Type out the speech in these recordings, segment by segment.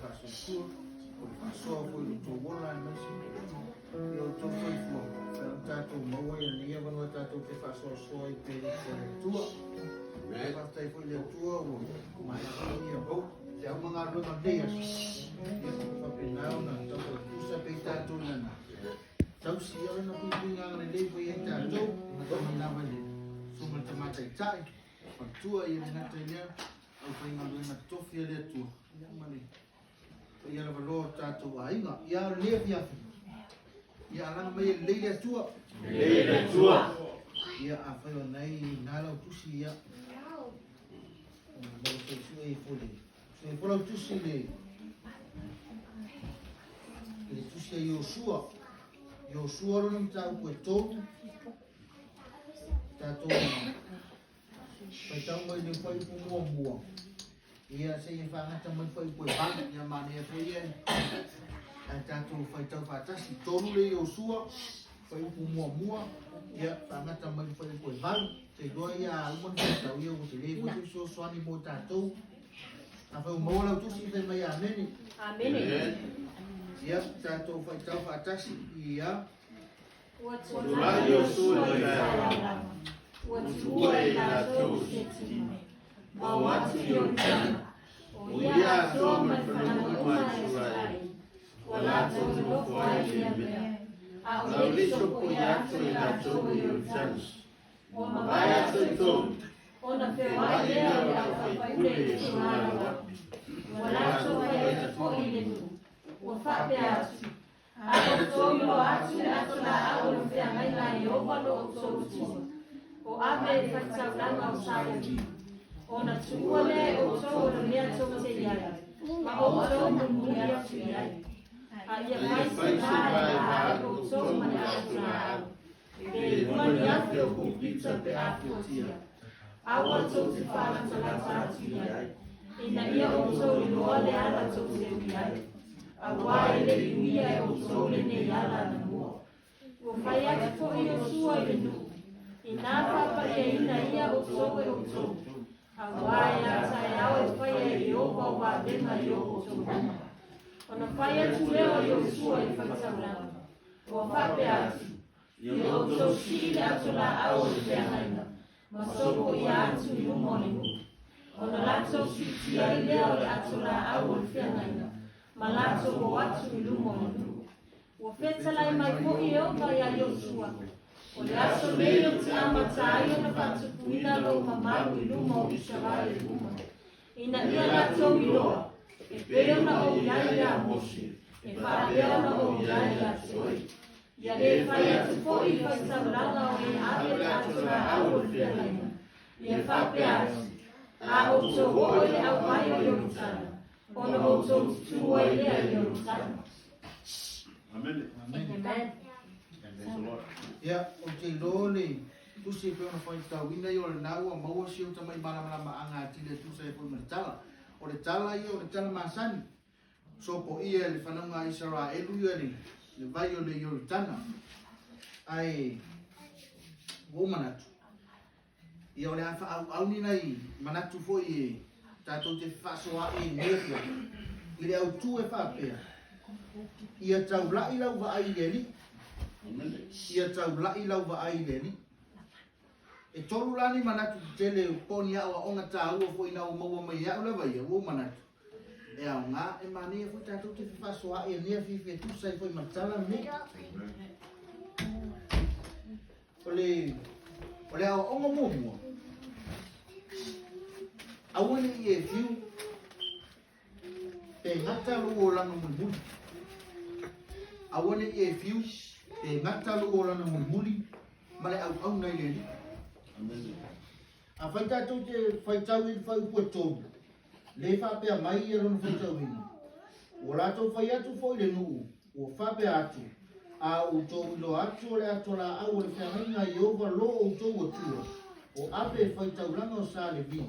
faasoifua, o le faasoa foi i lo outou ola aemaise i o outou soifua, e ona tatou maua ia lenei avanoa tatou te faasoasoa ai pea i le Atua. Amen. Faafetai foi i le Atua ua maea foi ia te au ma galuega o lenei aso. Ia faapena ona tautusa pea i tatou i lana tausi ia lana puipuiga agalelei foi ia i tatou, amata mai lava i le susuga i le Tama Taitai, faletua ia le gata i lea, aufaigaluega totofi a le Atua, ia ma le paia lava loa o tatou aiga. Ia o lenei afiafi, ia alaga mai e lelei le Atua. Lelei le Atua. Ia afai o nai na lau tusi ia, o lau sue ifo le, sue ifo lau tusi le, i le tusi a Iosua. Iosua lona mataupu e tolu, tatou faitau mai le fuaiupu muamua, ia seia faagata mai le fuaiupu e valu, ia manaia foi ia ae tatou faitau faatasi. Tolu le Iosua, fuaiupu muamua, ia faagata mai le fuaiupu e valu. Te iloa ia a uma ona faitau ia ua tele foi se fesoasoani mo tatou. Afai ua maua lau tusi, fai mai amene. Amene. Ia tatou faitau faatasi ia. Ua tulai Iosua i le taeao lava, ua tuua e i latou Setima, ma o atu i Ioritana, o ia atoa ma le fanauga uma a Isaraelu, ua latou nonofo ai i lea mea, a o le i sopoia atu e latou i Ioritana. Ua mavae aso e tolu, ona feoai lea o le aufaifaipule i le togalaua, ua latou fai atu foi i le nuu, ua faapea atu, A outou iloa atu le ato laau o le feagaiga a Ieova lo outou Atua, o ave e faitaulaga o Salevi, ona tuua lea e outou o le mea tou te i ai, ma outou mulimuli atu i ai. A ia fai se va e va ai outou ma le ato laau, pe lua ni afe o kopita pe a fuatia. Aua tou te faalatalata atu i ai, ina ia outou iloa le ala tou te ui ai, auā e le i uia e outou lenei ala anamua. Ua fai atu foi Iosua i le nuu, inā faapaiaina ia outou e outou, auā e a taeao e faia e Ieova o vavega i o outou lima. Ona fai atu lea o Iosua i le faitaulaga, ua faapea atu, Ia outou sii le ato laau o le feagaiga, ma sopoia atu i luma o le nuu. Ona latou siitia ai lea o le ato laau o le feagaiga, ma latou o atu i luma o le nuu. Ua fetalai mai foi Ieova iā Iosua, O le aso nei ou te amata ai ona faatupuina lou mamalu i luma o Isaraelu uma, ina ia latou iloa, e pei ona ou i ai iā Mose, e faapea ona ou i ai ia te oe. Ia le fai atu foi i faitaulaga o e ave le ato laau o le feagaiga, ia faapea atu, A outou oo i le auai o Ioritana, ona outou tutū ai lea i Ioritana. Amen. Amen. Amen. Ia, ou te iloa le tusi e pei ona faitauina ia o lena ua maua si ou tamai malamalamaaga atili e tusa ai foi ma le tala. O le tala ia o le tala masani. Sopoia e le fanauga a Isaraelu ia le vai o le Ioritana. Ae ua ou manatu, ia o le a faaauau ni nai manatu foi e tatou te fefaasoaai ai nei afiafi i le autu e faapea, Ia taulai lau vaai i le Alii. Ia taulai lau vaai i le Alii. E tolu la ni manatu tetele po o ni aoaoga taua foi ina ua maua mai e au lava ia, ua ou manatu, e aoga, e manaia foi tatou te fefaasoaai e lenei afiafi e tusa ai foi ma le tala lenei. O le, o le aoaoga muamua, aua ne i e fiu pe gata lou olaga mulimuli. Aua ne i e fiu pe gata lou olaga mulimuli ma le auauna i le Alii. Afai tatou te faitau i le fuaiupu e tolu, le faapea mai ia lona faitauina, Ua latou fai atu foi le nuu, ua faapea atu, A outou iloa atu o le ato laau o le feagaiga a Ieova lo outou Atua, o ave e faitaulaga o Sa Levi,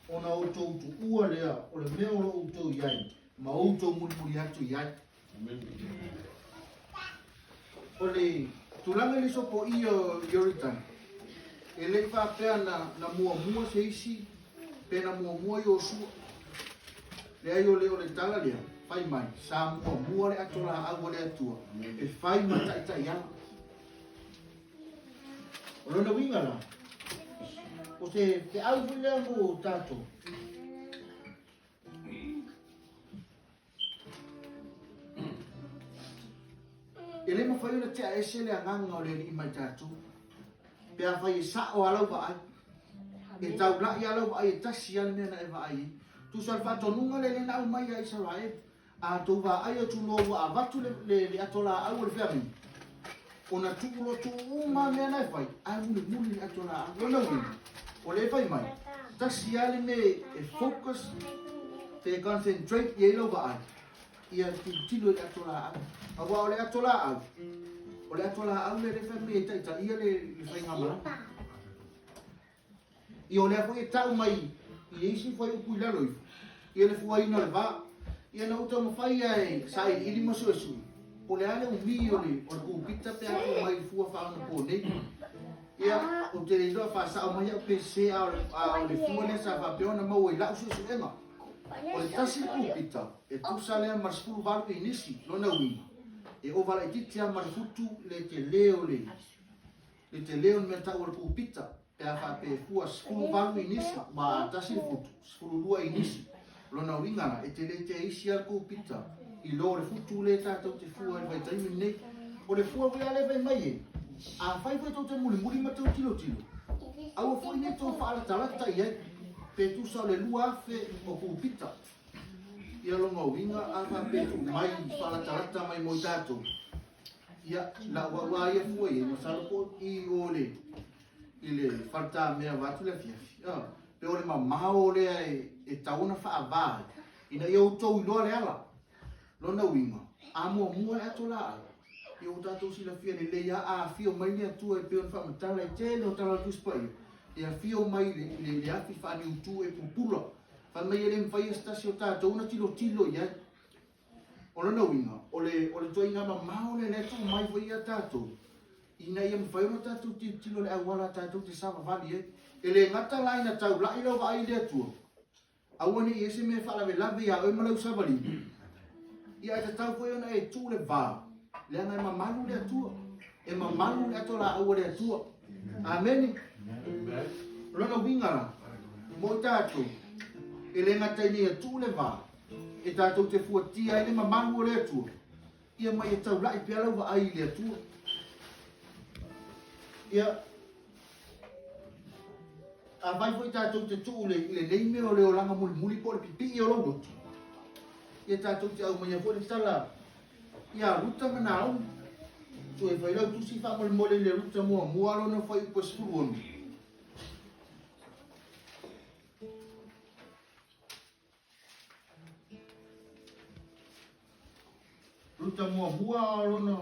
ona outou tuua lea o le mea o lo outou i ai, ma outou mulimuli atu i ai. O le tulaga i le sopoia o Ioritana, e le i faapea na, na muamua se isi, pe na muamua Iosua. Leai, o le, o le tala lea. Fai mai, sa muamua le ato laau a le Atua e fai ma taitaiala. O lona uiga la, o se feau foi lea mo tatou. E le mafai ona tea ese le agaga o le Alii mai tatou. Pe afai e sao lava lau vaai, e taulai lava lau vaai e tasi lava le mea na e vaai ai. Tusa o le faatonuga lea lea na aumai ia Isaraelu, a outou vaai atu loa ua avatu le, le, le ato laau o le feagaiga, ona tuu loa tuu uma lava mea na e fai, ae mulimuli le ato laau. Lona uiga, o lea e fai mai, tasi lava le mea e focus, pe concentrate i ai lau vaai, ia tilotilo i le ato laau. Aua o le ato laau, o le ato laau lea lea e fai mai e taitaia le, le faigamalaga. Ia o lea foi e tau mai i isi fuaiupu i lalo ifo, ia le fuaina o le va. Ia na ou taumafai lava e sailiili ma suesue, po o le a le umi o le, o le pupita pe a tuu mai i le fua faaonaponei. Ia, ou te le iloa faasao mai au pe sese, a o le, a o le fua lea sa faapea ona maua i lau suesuega. O le tasi le pupita, e tusa lea ma le 18 inisi, lona uiga, e ova laitiiti lava ma le futu le tele o le, le tele o le mea tau o le pupita, pe a faapea e fua 18 inisi, ma tasi le futu, 12 inisi. O lona uiga la, e tele te isi lava le pupita i lo le futu lea tatou te fua i le vaitaimi lenei. O le fua foi a lea e fai mai e, afai foi tou te mulimuli ma tou tilotilo, aua foi ne i tou faalatalata i ai, pe tusa o le 2,000 o pupita. Ia lona uiga, a faapea e tuu mai faalatalata mai mo i tatou, ia, lau au lava ia fua i ai, masalo po i o le, i le faletamea vaeatu le afiafi, a, pe o le mamao lea e, e tatau ona faava ai, ina ia outou iloa le ala. Lona uiga, a muamua le ato laau, ia ua tatou silafia lelei lava, a afio mai le Atua e pei ona faamatala i tele o Tala o le Tusi Paia, e afio mai i le, i le afi faaniutu e pupula, fai mai e le mafai e se tasi o tatou ona tilotilo i ai. O lona uiga, o le, o le ituaiga mamao lea lea e tuu mai foi ia tatou, ina ia mafai ona tatou tilotilo i le auala tatou te savavali ai. E le gata la ina taulai lau vaai i le Atua, aua ne i i ai se mea e faalavelave ia oe ma lau savaliga, ia ae tatau foi ona e tuu le va, leaga e mamalu le Atua, e mamalu le ato laau a le Atua. Amene. O lona uiga la, mo i tatou, e le gata ina ia tuu le va, e tatou te fuatia ai le mamalu o le Atua, ia ma ia taulai pea lau vaai i le Atua. Ia, afai foi tatou te tuu i lenei mea o le olaga mulimuli po o le pipii o lou loto, ia tatou te aumaia foi le tala ia Ruta ma Naomi. Toe fai lau tusi faamolemole i le Ruta muamua lona fuaiupu e 16. Ruta muamua lona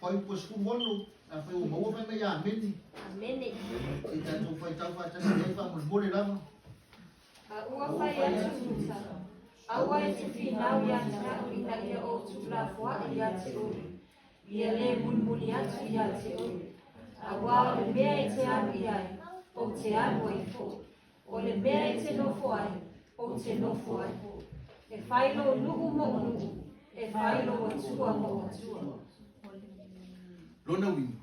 fuaiupu e 16, afai ua maua fai mai amene. Amene. Se i tatou faitau faatasi ai faamolemole lava. A ua fai atu Ruta, Aua e te finau ia te au ina ia ou tuulafoai ia te oe, ia le mulimuli atu ia te oe, auā o le mea e te alu i ai, ou te alu ai foi, o le mea e te nofo ai, ou te nofo ai foi. E fai lou nuu moʻu nuu, e fai lou Atua moʻu Atua. Lona uiga,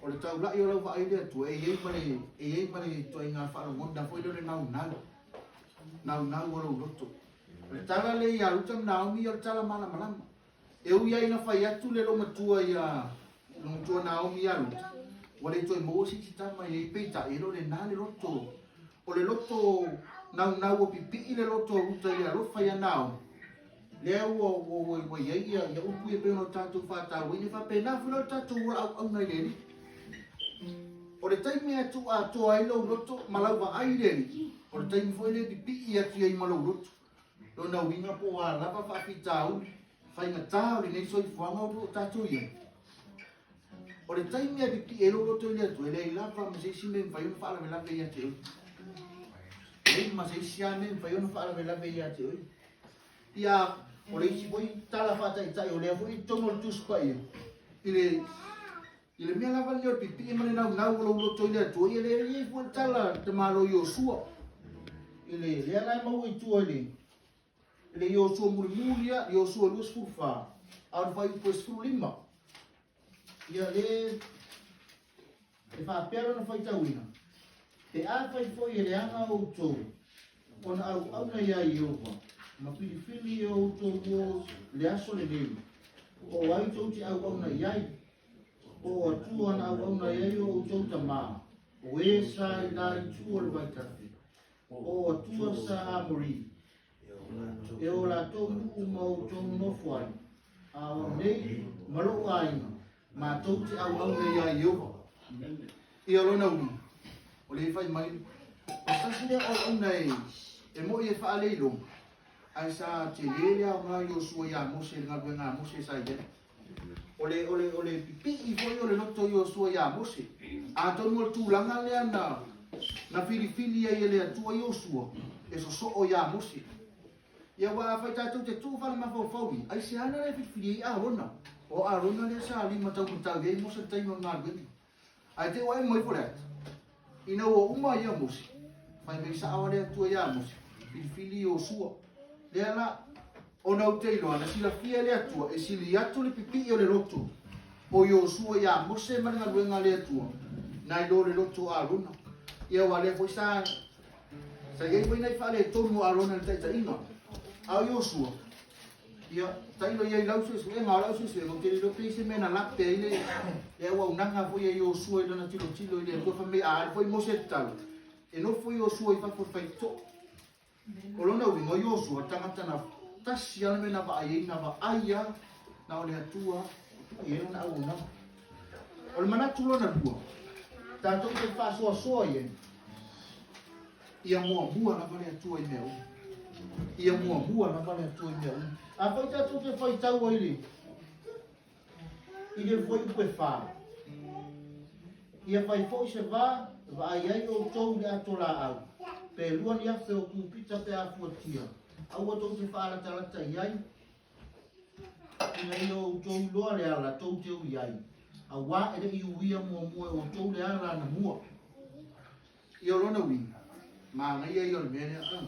o le taulai o lau vaai i le Atua, e i ai ma le, e i ai ma le ituaiga faalogona foi lea o le naunau, naunau o lou loto. O le tala lea ia Ruta ma Naomi, o le tala malamalama. E ui lava ina fai atu le loomatua ia loomatua Naomi ia Ruta, ua le toe maua se isi tama i ai, peitai e le o lena le loto. O le loto naunau ua pipii le loto o Ruta i le alofa ia Naomi, lea ua, ua, ua, ua i ai ia, ia upu ia pei ona tatou faatauaina, e faapena foi la le tatou ola auauna i le Alii. O le taimi e tuu atoa ai lou loto ma lau vaai i le Alii, o le taimi foi lea e pipii atu ai ma lou loto. Lona uiga po o a lava faafitauli faigata o lenei soifuaga o lo o tatou i ai. O le taimi e pipii ai lou loto i le Atua, e leai lava ma se isi mea e mafai ona faalavelave ia te oe. Leai ma se isi lava mea e mafai ona faalavelave ia te oe. Ia, o le isi foi tala faataitai o lea foi i totonu o le Tusi Paia, i le I le mea lava lenei o le pipii ma le naunau o lou loto i le Atua, ia lea e i ai foi le tala a le tamaloa Iosua, i le, lea la e maua i tua i le E le Iosua mulimuli lava, Iosua 24, a o le fuaiupu e 15. Ia le e faapea lona faitauina, Pe afai foi e leaga outou ona auauna iā Ieova, ma filifili e outou mo le aso lenei, po o ai tou te auauna i ai, po o Atua na auauna i ai o outou tamā, o e sa i la itu o le vaitafe, po o Atua sa Amori, e o latou nuu ma outou nonofo ai, a o au nei ma lou aiga, matou te auauna iā Ieova. Ia lona uiga, o le fai mai, o se tasi lea o auauna e moi e faaleiloga, ae sa tele le aoga i Iosua iā Mose i le galuega a Mose sa i ai. O le, o le, o le pipii foi o le loto o Iosua iā Mose. Atonu o le tulaga lea na, na filifili ai e le Atua Iosua e sosoo iā Mose. Ia aua afai tatou te tuu faalemafaufau i, aisea na le filifili ai Arona? O Arona lea sa limataumatau i ai Mose i le taimi o le galuega. Ae te i ua emo ifo le ata, ina ua uma ia Mose, fai mai sao a le Atua iā Mose, Filifili Iosua. Lea la, ona ou te iloa, na silafia e le Atua e sili atu le pipii o le loto o Iosua iā Mose ma le galuega a le Atua, nai lo le loto o Arona. Ia aua lea foi sa Sa i ai foi nai faaletonu o Arona i le taitaiga. A o Iosua, ia, tailo i ai i lau suesuega, o lau suesuega, ou te le iloa pe i ai se mea na lape ai le, le auaunaga foi a Iosua i lana tilotilo i le Atua, fai mai a alu foi Mose e tatalo, e nofo Iosua i fafo i le faitotoa. O lona uiga, o Iosua, le tagata na tasi lava le mea na vaai ai, na vaai lava na o le Atua e tuu i ai lana auaunaga. O le manatu lona lua, tatou te faasoasoa i ai, ia muamua lava le Atua i mea uma. Ia muamua lava le Atua i mea uma. Afai tatou te faitau ai le i le fuaiupu e fa, ia fai foi se va, vaai ai outou i le ato laau, pe lua ni afe o kūpita pe a fuatia, aua tou te faalatalata i ai, Ina ia outou iloa le ala tou te ui ai, auā e le i uia muamua e outou le ala anamua. Ia o lona uiga, manaia ia o le mea lea, a,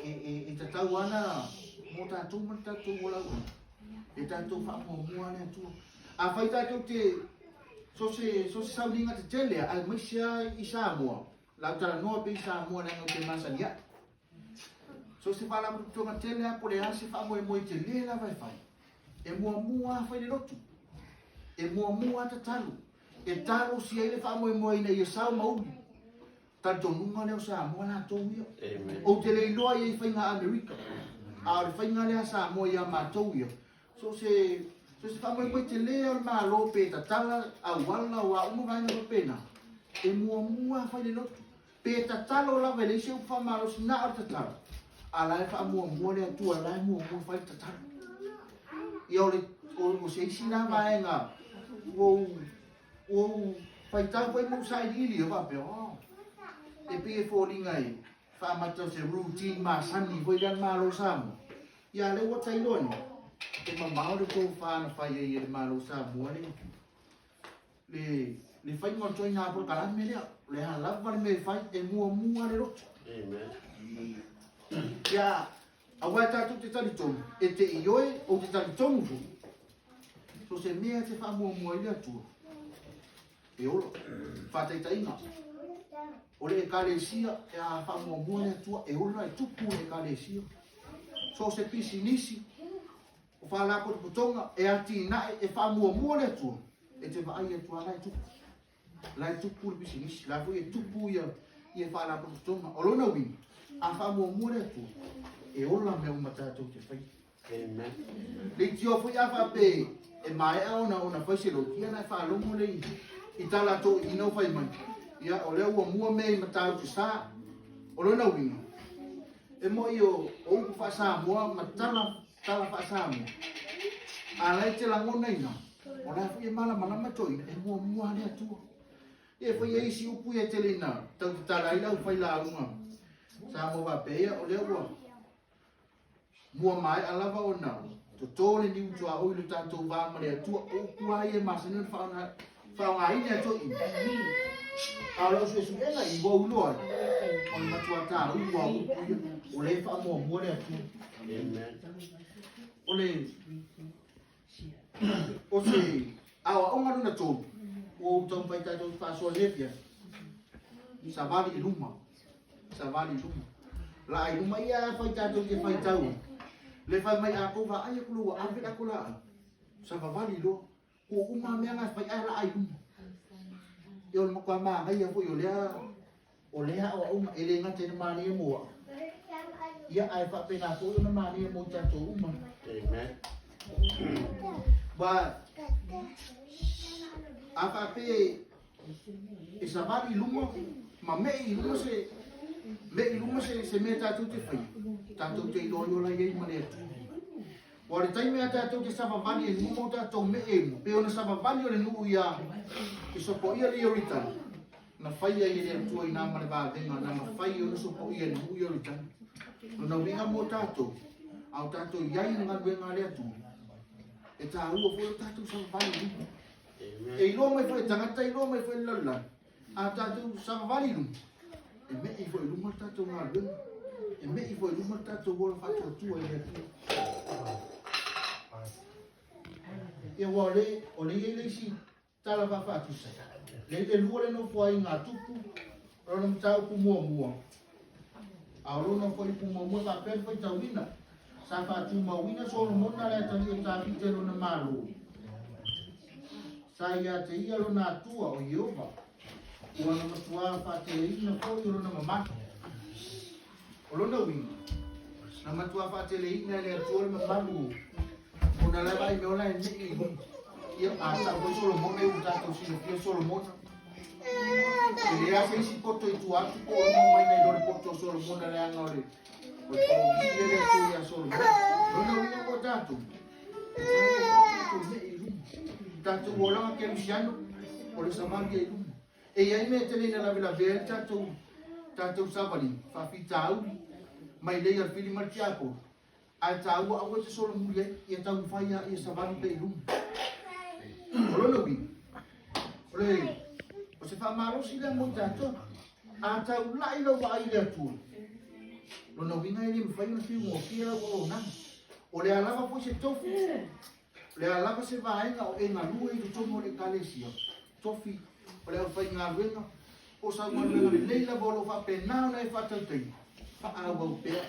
e, e, e tatau ana mo tatou ma le tatou olaua, e tatou faamuamua le Atua. Afai tatou te, so se, so se sauniga tetele, aemaise lava i Samoa, o le a ou talanoa pea i Samoa leaga ou te masani ai. So se faalapotopotoga tele lava po o le a se faamoemoe tele lava e fai, e muamua lava fai le lotu, e muamua lava tatalo, e talosia ai le faamoemoe ina ia sao ma uli. Talitonuga lea o Samoa latou ia. Ou te le iloa i ai faiga a Amerika, a o le faiga lea a Samoa ia matou ia, So se, so se faamoemoe tele o le Malo pe tatala auala o a uma vaega faapena, e muamua fai le lotu. Pe tatalo lava e leai se upu faamalosi na o le tatalo, a la e faamuamua le Atua la e muamua fai le tatalo. Ia o le o, o se isi la vaega ua ou ua ou faitau foi ma ou sailiili e faapea, oh, e pei e foliga e faamata o se routine masani foi lea a le Malo o Samoa. Ia lea ua tailo nei, e mamao le tofa na fai ai e le Malo o Samoa le le le faiga o le ituaiga polokalame lea. O le a lava le mea e fai, e muamua le loto. Amen. Ia, aua e tatou te talitonu, e te ioe, ou te talitonu foi. So se mea e te faamuamua ai le Atua, e ola. Faataitaiga, o le Ekalesia, e a faamuamua le Atua, e ola, e tupu le Ekalesia. So o se pisinisi, o faalapotopotoga, e atinae, e faamuamua le Atua, e te vaai atu lava la e tupu. La e tupu le pisinisi, la foi e tupu ia, ia faalapotopotoga. O lona uiga, a faamuamua le Atua, e ola mea uma tatou te faia. Amen. Leitioa foi a faape e maea ona ona fai se lotu, ia na e faalogo le i, i tala a toeaiina o fai mai. Ia, o lea ua mua mea i Matautu Sa. O lona uiga, e moi o, o upu faa-Samoa ma tala, tala faa-Samoa. A la e te lagonaina, o la foi e malamalama toeaiina, e muamua le Atua. Ia foi e isi upu ia e tele ina tau tatala ai le aufailauga Samoa faapea, ia o lea ua Mua maea lava ona toto le niu tuaoi i lo tatou va ma le Atua. O upu lava ia e masani ona Faaaogaina e toeaiina. A o lau suesuega i ua ou iloa ai, o le matua taua o upu ia, o lea e faamuamua le Atua. O le o se aoaoga lona tolu, ua ou taumafai tatou te faasoa i lenei afiafi, savali i luma, savali i luma. Laa i luma ia afai tatou te faitau ai, le fai mai a tou vaai atu loa ua ave le ato laau, savavali loa, ua uma mea na e fai ae laa i luma. Ia o le matua manaia foi o lea o lea aoaoga e le gata i le manaia mo au, ia ae faapena foi ona manaia mo i tatou uma. Amen. Ua a faapea e savali i luma ma mei i luma se mei i luma se se mea tatou te faia, tatou te iloa ai ola i ai ma le Atua. Ua o le taimi a tatou te savavali ai i luma ma o tatou mee i luma, pei ona savavali o le nuu ia i sopoia le Ioritani, na fai ai e le Atua i na ma le vavega na mafai ona sopoia e le nuu Ioritani. Lona uiga mo tatou, a o tatou i ai i le galuega a le Atua, e taua foi lo tatou savavali i luma. E iloa mai foi e tagata, iloa mai foi e le lalolagi, a tatou savavali i luma, e mei foi i luma le tatou galuega, e mei foi i luma le tatou ola faatuatua i le Atua. Ia ua o le, o le i ai le isi tala faafaatusa, le i le lua le nofoaiga a Tupu, o lona mataupu muamua, a o lona fuaiupu muamua e faapea le faitauina, Sa faatumauina Solomona le atalii o Tavita i lona malo. Sa ia te ia lona Atua, o Ieova, ua na matuā faateleina foi o lona mamalu. O lona uiga, na matuā faateleina e le Atua le mamalu ona la e vaai mai o la e nee i luga. Ia, a tau foi Solomona, ua tatou silafia Solomona. E leai se isi poto i tua atu po o luma mai nai lo le poto o Solomona leaga o le o le polokiki le Atua ia Solomona. Lona uiga mo tatou, e tatou tatou nee i luma. Tatou olaga kerisiano, o le savali ai i luma. E i ai mea e tele ina lavelavea ai le tatou tatou savaliga, faafitauli, mailei a le fili ma le tiapolo, ae taua aua e te solomuli ai, ia taumafai lava ia savali pea i luma. O lona uiga, o le o se faamalosi lea mo i tatou. A taulai lau vaai i le Atua, lona uiga e le mafai ona fiugofie lau auaunaga. O le a lava foi se tofi, o le a lava se vaega o e galue i totonu o le Ekalesia, tofi o le aufaigaluega, po o sau galuega lelei lava o lo o faapena ona e faatautaia, faaauau pea.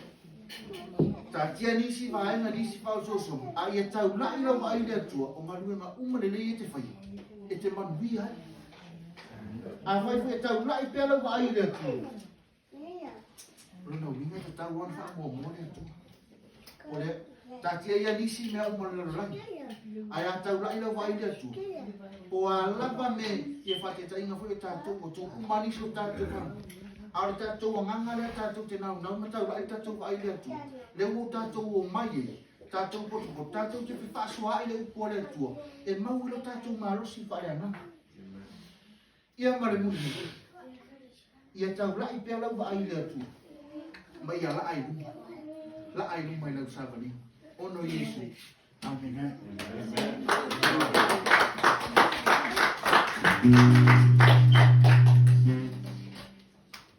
Taatia nisi vaega, nisi faaosoosoga, a ia taulai lau vaai i le Atua, o galuega uma lelei e te faia, e te manuia ai. Afai foi e taulai pea lau vaai i le Atua, o lona uiga e tatau lava ona faamuamua le Atua. O le taatia ia nisi mea uma o le lalolagi, ae a taulai lau vaai i le Atua, po o a lava me ia faataitaiga foi o tatou, ua tuu uma nisi o tatou vaega. A o le tatou agaga lea tatou te naunau ma taulai le tatou vaai i le Atua, lea ua tatou omai ai, tatou potopoto, tatou te fefaasoaai le upu a le Atua, e mau i lo tatou malosi faaleagaga. Ia ma le mulimuli, ia taulai pea lau vaai i le Atua, ma ia laa i luma, laa i luma i lau savaliga. Ono Iesu. Amene. Amen.